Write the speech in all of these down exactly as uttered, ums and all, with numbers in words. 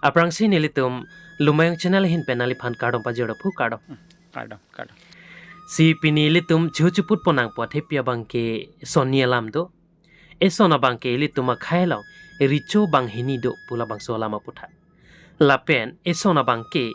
Aphrangsi nelitum Lumayong channel ahin pen nangliphan kardom pajir do phu, kardom. Kardom, kardom. Si pini ilitum chu chuput ponang po athepi abang ke sonni alam do. Eson abang ke ilitum akhei along recho banghini do pu labangso alam aputhak. Lapen eson abang ke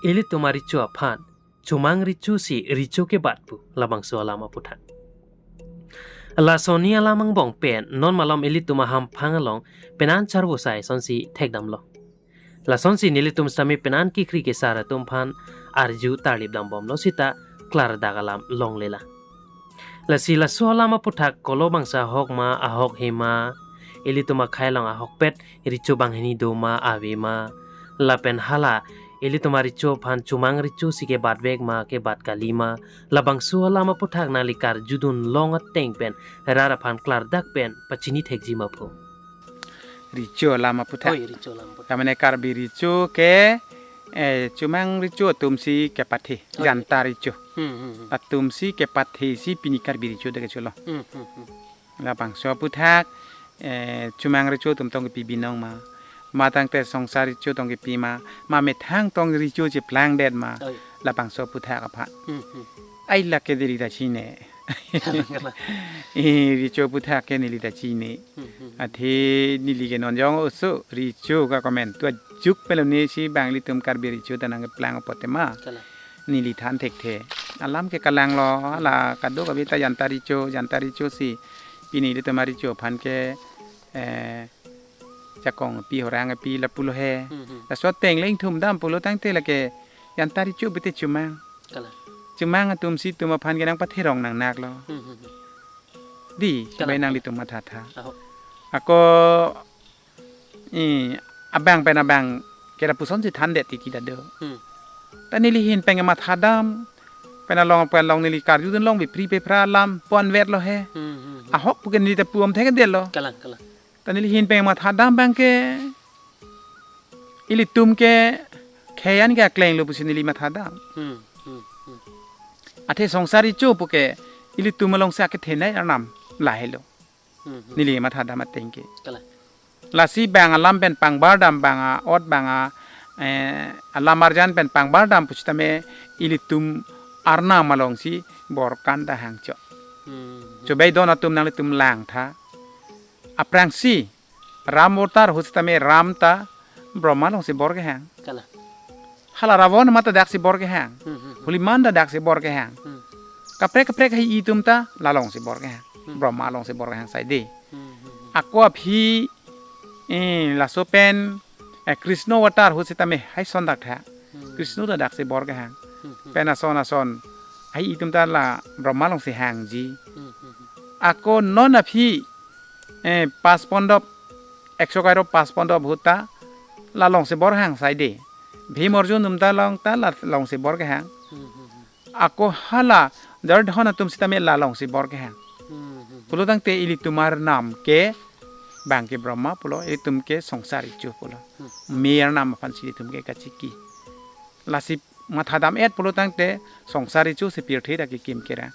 ilitum arecho aphan chomang recho si recho kebat pu labangso alam aputhak. La sonni alam angbong pen non malom ilitum ahamphang along penan charvo sai sonsi thekdamlo. Lasonsi nelitum sitame penan kekri kesar atum aphan arju tarlip dambomlo sita klardak alam longlelang. Lasi laso alam aputhak kolo bangso ahok ma, ahok he ma, ilitum akhei along ahokpet recho banghini do ma, ave ma, lapen hala ilitum arecho aphan chomang recho si kebatvek ma, kebat kali ma, labangso alam aputhak nangli karjudun long ateng pen rat aphan klardak pen pachini thekji ma phu? Recho alam aputhak. Oi, recho alam aputhak. Tamane Karbi recho ke, eh, chomang recho atumsi kepathe. Oi. Janta recho. Hmm, hmm, hmm. Atumsi kepathe si pini Karbi recho dak kecholo. Hmm, hmm, hmm. Labangso aputhak, eh, chomang recho atum tong kepi binong ma. Ma tangte songsar recho tong kepi ma. Ma methang tong recho cheplangdet ma. Oi. Labangso aputhak aphan. Hmm, hmm. Ai lake diri ta chine. Kalang, kalang. Eh, recho aputhak ke neli ta chine. Hmm, hmm. Athe neli ke non jong oso recho ke komentu ajuk pelone si bang ilitum Karbi recho ta nangkeplang apot tema. Kalang. Neli than thekthe. Alam ke kalanglo, hala kadokave ta janta recho, janta recho si pini ilitum arecho aphan ke, eh, jakong pi horang pi lapulo he. Hmm, hmm. Laso ateng le ingthum dam pulo tangte lake janta recho bete chomang. Kalang. Chomang atumsi itum aphan ke nangpatherong nangnaklo. Hmm, hmm, hmm. Dei, kalang, bai nang kalang. Ilitum mathatha. Aho. Ako, eh, abang pen abang ke lapuson si thandet titi ta do. Hmm. Ta neli ahin pen mathadam, pen along pen along neli karjudun long bipri pephra alam ponvetlo he. Hmm, hmm, hmm. Ahok pu ke neli ta puom thekdetlo. Kalang, kalang. Ta neli ahin pen mathadam abang ke ilitum ke khei an ke akleng lo pusi neli mathadam. Hmm, hmm, hmm. Athe songsar recho pu ke ilitum alongsi akethenei arnam lahelo. Hmm, hmm. Neli mathadam ateng ke. Kalang. Lasi bang alam pen pangbardam bang a-ot bang a, eh, alam arjan pen pangbardam pusitame ilitum arnam alongsi bor-an ta hangcho. Hmm, hmm. Chobai don atum nanglitum langtha. Aphrangsi Ram avatar ahut sitame Ram ta Brahma alongsi bor kehang. Kalang. Hala Ravan ma ta daksi bor kehang. Hmm, hmm, hmm. Holiman ta daksi bor kehang. Hmm. Kaprek kaprek hai-i atum ta la alongsi bor kehang. Hmm. Brahma alongsi bor kehang sai dei. Hmm, hmm, hmm. Ako aphi, eh, laso pen, eh, Krishna avatar ahut sitame hai son dak tha. Hmm. Krishna ta daksi bor kehang. Hmm, hmm. Pen ason ason hai-i atum ta la Brahma alongsi hangji. Hmm, hmm, hmm. Ako non aphi, eh, pas pondop, ekso kairo pas pondop ahut ta la alongsi bor hang sai dei. Bhim Arjun atum ta long ta la alongsi bor kehang. Hmm, hmm, hmm. Ako hala Duryodhon atum sitame la alongsi bor kehang. Hmm, hmm, hmm. Pulo tangte ilitum arnam ke bang ke Brahma pulo, ilitum ke songsar recho pulo. Hmm. Me arnam aphansi ilitum ke kachiki. Lasi mathadam-et pulo tangte songsar recho si pirthe ta kekim kerang.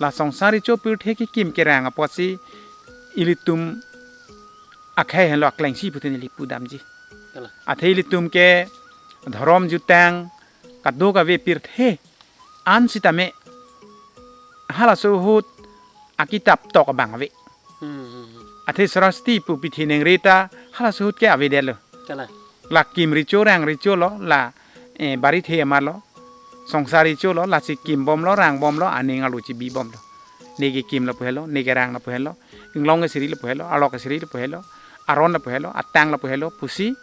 La songsar recho pirthe kekim kerang apotsi ilitum akhei henlo aklengsi pute neli pudamji. Kalang. Athe ilitum ke dhorom jutang kadokave pirthe an sitame halaso ahut akitap tok abang ave. Hmm, hmm, hmm. Athe Srasti pu pithi nengri ta halaso ahut ke avedetlo. Kalang. La kim recho rang recho lo, la, eh, barithe amarlo. Songsar recho lo, lasi kimbomlo, rangbomlo, aning arlo chibibomlo. Ne kekim lapu helo, ne kerang lapu helo, inglong keseri lapu helo, arlok keseri lapu helo, aron lapu helo, atang lapu helo pusi,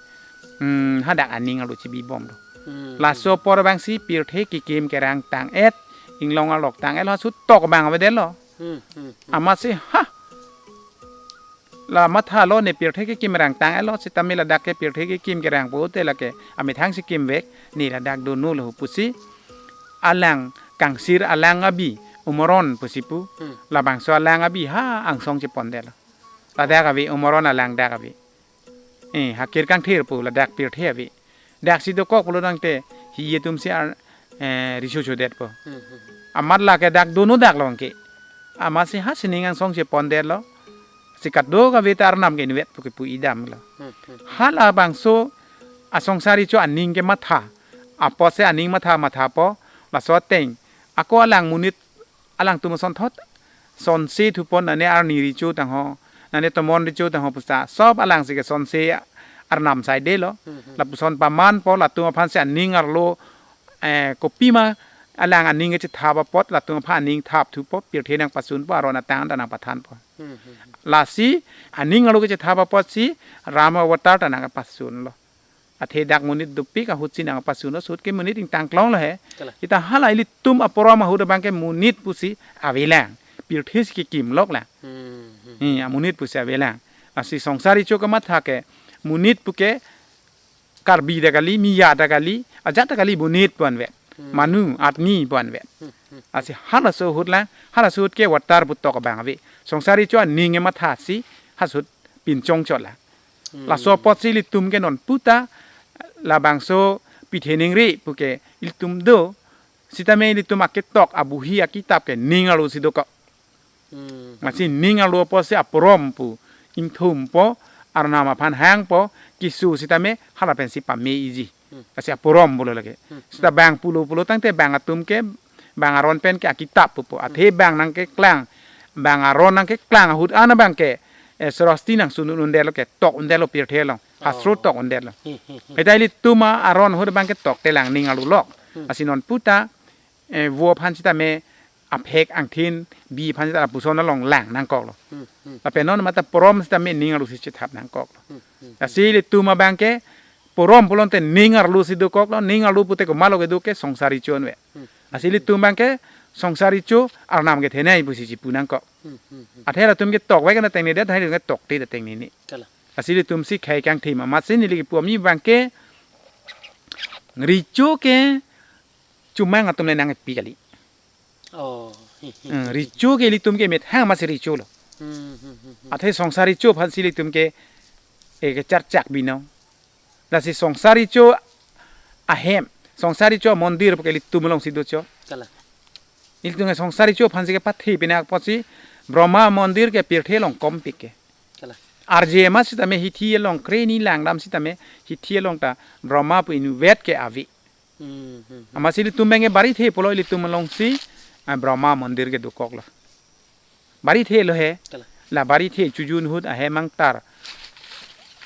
hmm, hadak aning arlo chibibomlo. Hmm. Laso apor abangsi pirthe kekim kerang tang-et, inglong arlok tang-etlo, halaso tok abang avedetlo. Hmm, hmm, hmm. Amatsi, ha! La mathalo ne pirthe kekim rang tang-etlo sitame ladak ke pirthe kekim kerang pute lake amethang si kimvek, ne ladak dono lo pusi alang kangsir alang abi umoron pusi pu. Hmm. Labangso alang abi ha angsong chepondetlo. Ladak ave umoron alang dak ave. Eh, hakir kangthir pu ladak pirthe ave. Daksi dokok pulo tangte hi-i atumsi ar, eh, recho chodetpo. Hmm, hmm. Amat lake dak dono dak long ke. Amatsi ha sining angsong chepondetlo. Si kadokave ta arnam ke inutvet pu kepu idamlo. Hmm, hmm. Halabangso asongsar recho aning kematha. Apotsi aning matha mathapo, laso ateng ako alang monit, alangtum asonthot sonse thupon, nane arni recho tangho, nane tomon recho tangho puta, sob alangsi ke sonse arnam saidelo. Hmm, hmm. Lapuson pamanpo, latum aphansi aning arlo, eh, kopima alang aning kechethap apot, latum aphan aning thap thupo, pirthe nangpasunpo, aron atang ta nangpathanpo. Hmm, hmm, hmm. Lasi aning arlo kechethap apotsi Ram avatar ta nangpasunlo. Athe dak monit dopik ahutsi nangpasunlo, ahut ke monit ingtang klonglo he. Kalang. Sita hala ilitum aporom ahut abang ke monit pusi avelang, pirthe si kekimloklang. Hmm, hmm. Hmm, amonit pusi avelang. Lasi songsar recho kematha ke monit puke Karbi ta kali, Miya ta kali, ajat ta kali, monit pu anvet. Hmm. Manu, admi pu anvet. Hmm, hmm. Lasi halaso ahut lang, halaso ahut ke avatar pu tok abang ave. Songsar recho aning kemathasi halaso ahut pinchongchotlang. Hmm. Laso apotsi ilitum ke non puta labangso pithe ningri puke ilitum do, sitame ilitum aketok abohi akitap ke ning arlosi dokok. Hmm. Lasi ning arlo apotsi aporom pu ingthumpo, arnam aphan hangpo, keso sitame hala pensi pame-iji. Hmm. Lasi aporom pulo lake. Hmm. Sita bang pulo pulo tangte bang atum ke, bang aron pen ke akitap pupo. Athe bang nangkeklang, bang aron nangkeklang ahut an abang ke, eh, Srosti nangsun un-edetlo, ketok un-edetlo pirthe along. Hastro tok un-edetlo. Hmm, hmm, hmm. Sita ilitum aron ahut abang ke toktelang, ning arlolok. Hmm. Lasi non puta, eh, vo aphan sitame aphek angthin bi aphan sita lapuson along lang nangkoklo. Hmm, hmm. Lapen non mate porom sitame ning arlosi chethap nangkoklo. Hmm, hmm. Lasi ilitum abang ke porom pulote ning arlosi dokoklo, ning arlo pute komatlo kedo ke songsar recho anvet. Hmm. Lasi ilitum abang ke songsar recho arnam kethenei pusi chipu nangkok. Hmm, hmm, hmm. Athe latum ke tokvek na tengne det, hai ke tokte det tengne ni. Kalang. Lasi ilitumsi khei kangthim amatsi neli kipu ami abang ke recho ke chomang atum le nangpi kali. Oh. Hmm, recho ke ilitum ke methang amatsi recholo. Hmm, hmm, hmm, hmm. Athe songsar recho aphansi ilitum ke, eh, kecharchak binong. Lasi songsar recho ahem, songsar recho mondir puke ilitum alongsi docho. Kalang. Ilitum ke songsar recho aphansi kepathe pinak apotsi Brahma mondir ke pirthe along kompik ke. Kalang. Arje amat sitame hithi along kreni langdam sitame hithi along ta Brahma pu inutvet ke ave. Hmm, hmm, hmm. Amatsi ilitum abang ke Barithe pulo ilitum alongsi, ah, Brahma mondir ke dokoklo. Barithe lo he. Kalang. La Barithe chojun ahut ahem angtar,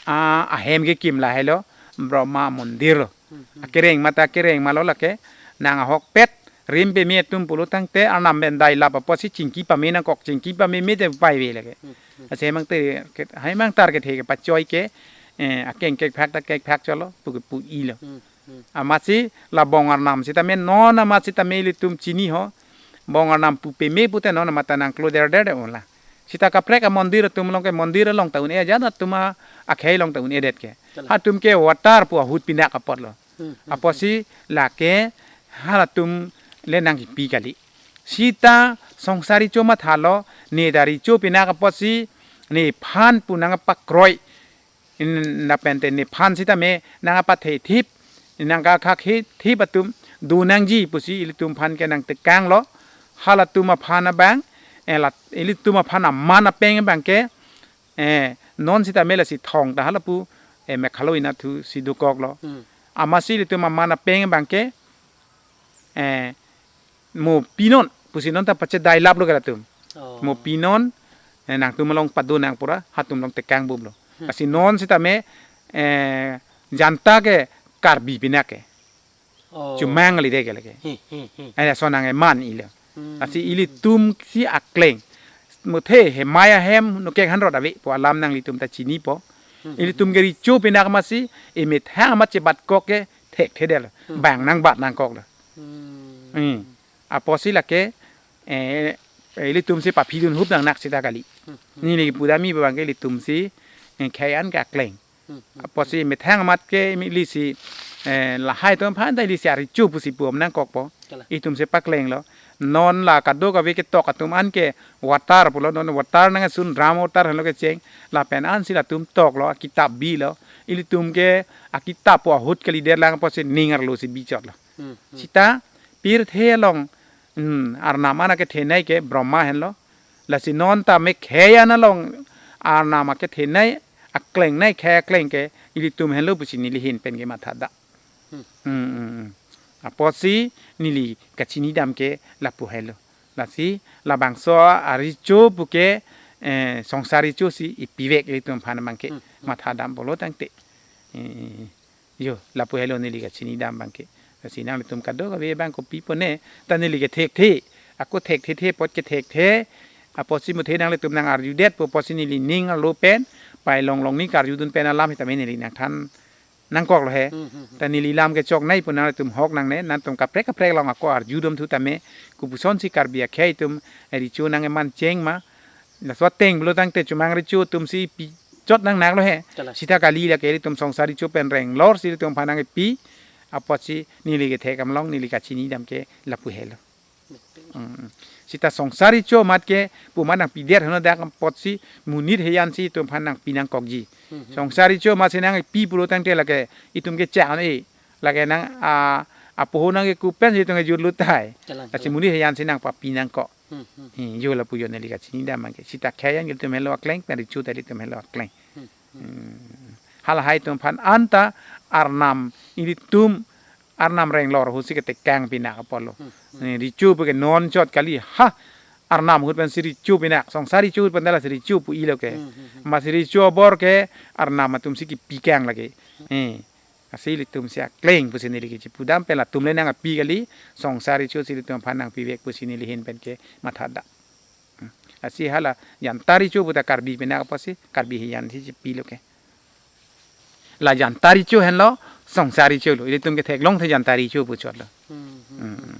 ah, ahem kekim lahelo Brahma mondir lo. Hmm, hmm. Akereng mate akereng malo lake nang ahokpet rim peme atum pulo tangte arnam pen dailap apotsi chingki pame nangkok, chingki pameme te pai ave lake. Hmm, hmm. Lasi ahem angtar ke, ahem angtar kethe kepachoi ke, eh, akeng kekphak ta kekphak cholo puke pu-ilo. Hmm. Hmm. Amatsi la Bong arnam sitame non amat sitame ilitum chini ho. Bong arnam pu peme pute non amat ta nangkloderder de unla. Sita kaprek amondir atum along ke mondir along ta un-e ajat atum akhei along ta un-edet ke. Kalang. Halatum ke avatar pu ahut pinak apotlo. Hmm, hmm, hmm. Apotsi lake halatum le nangkipi kali. Sita songsar recho mathalo, ne ta recho pinak apotsi nephan pu nangpakroi. In, lapen te nephan sitame nangpathe thip, nangkakhak hi thip atum do nangji pusi ilitum aphan ke nangtekanglo. Halatum aphan abang, eh, la, ilitum aphan aman apeng abang ke, eh, non sitame lasi thong ta hala pu, eh, Meghalaya anatthusi dokoklo. Hmm. Amatsi ilitum aman apeng abang ke, eh, mo pinon pusi non ta pachedailaplo ke latum. Oh. Mo pinon, eh, nangtum along pado nang pura, halatum along tekang bomlo. Hmm. Lasi non sitame, eh, janta ke Karbi pinak ke. Oh. Chomang kali de ke lake. Hmm, hmm, hmm. Ai lason nang eman ilo. Hmm. Lasi ilitumsi akleng. Muthe hemai ahem nokek hanrot ave pu alam nanglitum ta chinipo. Hmm. Ilitum ke recho pinak amatsi, emethang amat chebatkok ke thekthedetlo. Hmm. Bang nangbat nangkoklo. Hmm. Hmm. Apotsi lake, eh, ilitumsi paphidun hup nangnak sita kali. Hmm, hmm. Neli kipu dam abang ke ilitumsi, eh, khei an ke akleng. Hmm, hmm. Apotsi methang amat ke imi lisi, eh, lahai atum aphan ta lisi arecho pusi pu-om nangkokpo. Kalang. Itumsi paklenglo. Non la kadokave ketok atum an ke avatar pulo, non avatar nangsun Ram avatar henlo kecheng. Lapen ansi latum toklo, akitap bilo. Ilitum ke akitap pu ahut kalidet lang apotsi ning arlosi bichotlo. Hmm, hmm. Sita pirthe along, hmm, arnam an akethenei ke Brahma henlo. Lasi non ta me khei an along arnam akethenei aklengnei, khei akleng ke ilitum henlo pusi neli ahin pen ke matha dam. Hmm. Hmm, hmm, hmm. Apotsi neli kachinidam ke lapu helo. Lasi labangso aricho puke, eh, songsar richo si ipivek ilitum aphan abangke. Hmm, hmm. Matha dam pulo tangte. Eh, yo, lapu helo neli kachinidam abangke. Lasi nanglitum kadokave abang kopi pone, ta neli ke thekthe. Ako thekthethe apot ke thekthe. Apotsi muthe nanglitum nang-arjudet pu apotsi neli ning arlo pen, pai longlong ni karjudun pen alam sitame neli nangthan nangkoklo he. Hmm, hmm, hmm. Ta neli lam kechoknei pu nangtum hok nangne, nangtum kaprek kaprek along ako arjudun thu tame, kopuson si Karbi akhei atum richo nangkeman cheng ma. Laso ateng pulo tangte chomang richo atum si pichot nangnaklo he. Kalang. Sita kali lake ilitum songsar richo pen renglor si ilitum aphan nangpi. Apotsi neli kethek alam along neli kachinidam ke lapu helo. Hmm. Sita songsar richo amat ke pu amat nangpidet hono dak apotsi monit hejan si itum aphan nangpi nangkokji. Hmm, hmm. Songsar richo amat si nangpi pulo tangte lake itum ke chang e. Lake nang, ah, apoho nangkekup pen si itum ke jurlut tahai. Kalang, lasi kalang. Monit hejan si nangpapi nangkok. Hmm, hmm. Hmm, yo lapu yo neli kachinidam abangke. Sita khei an ke ilitum helo akleng, pen richo ta ilitum helo akleng. Hmm, hmm. Hmm. Halahai atum aphan anta arnam ilitum arnam renglor ahut si ketekang pinak apotlo. Hmm, hmm. Eh, richo puke non chot kali ha arnam ahut pensi richo pinak, songsar richo ahut pen ta lasi richo pu-ilo ke. Hmm, hmm, hmm. Amatsi richo abor ke arnam atum si kepikang lake. Eh, lasi ilitum si akleng pusi neli kechipudam pen latum le nangpi kali, songsar richo si ilitum aphan nangpivek pusi neli ahin pen ke matha dam. Hmm. Lasi hala jantar richo puta Karbi pinak apotsi Karbi hejan si chipilo ke. La jantar richo henlo, songsar richolo. Ilitum ke theklongthe jantar richo puchotlo. Hmm, hmm, hmm. Hmm.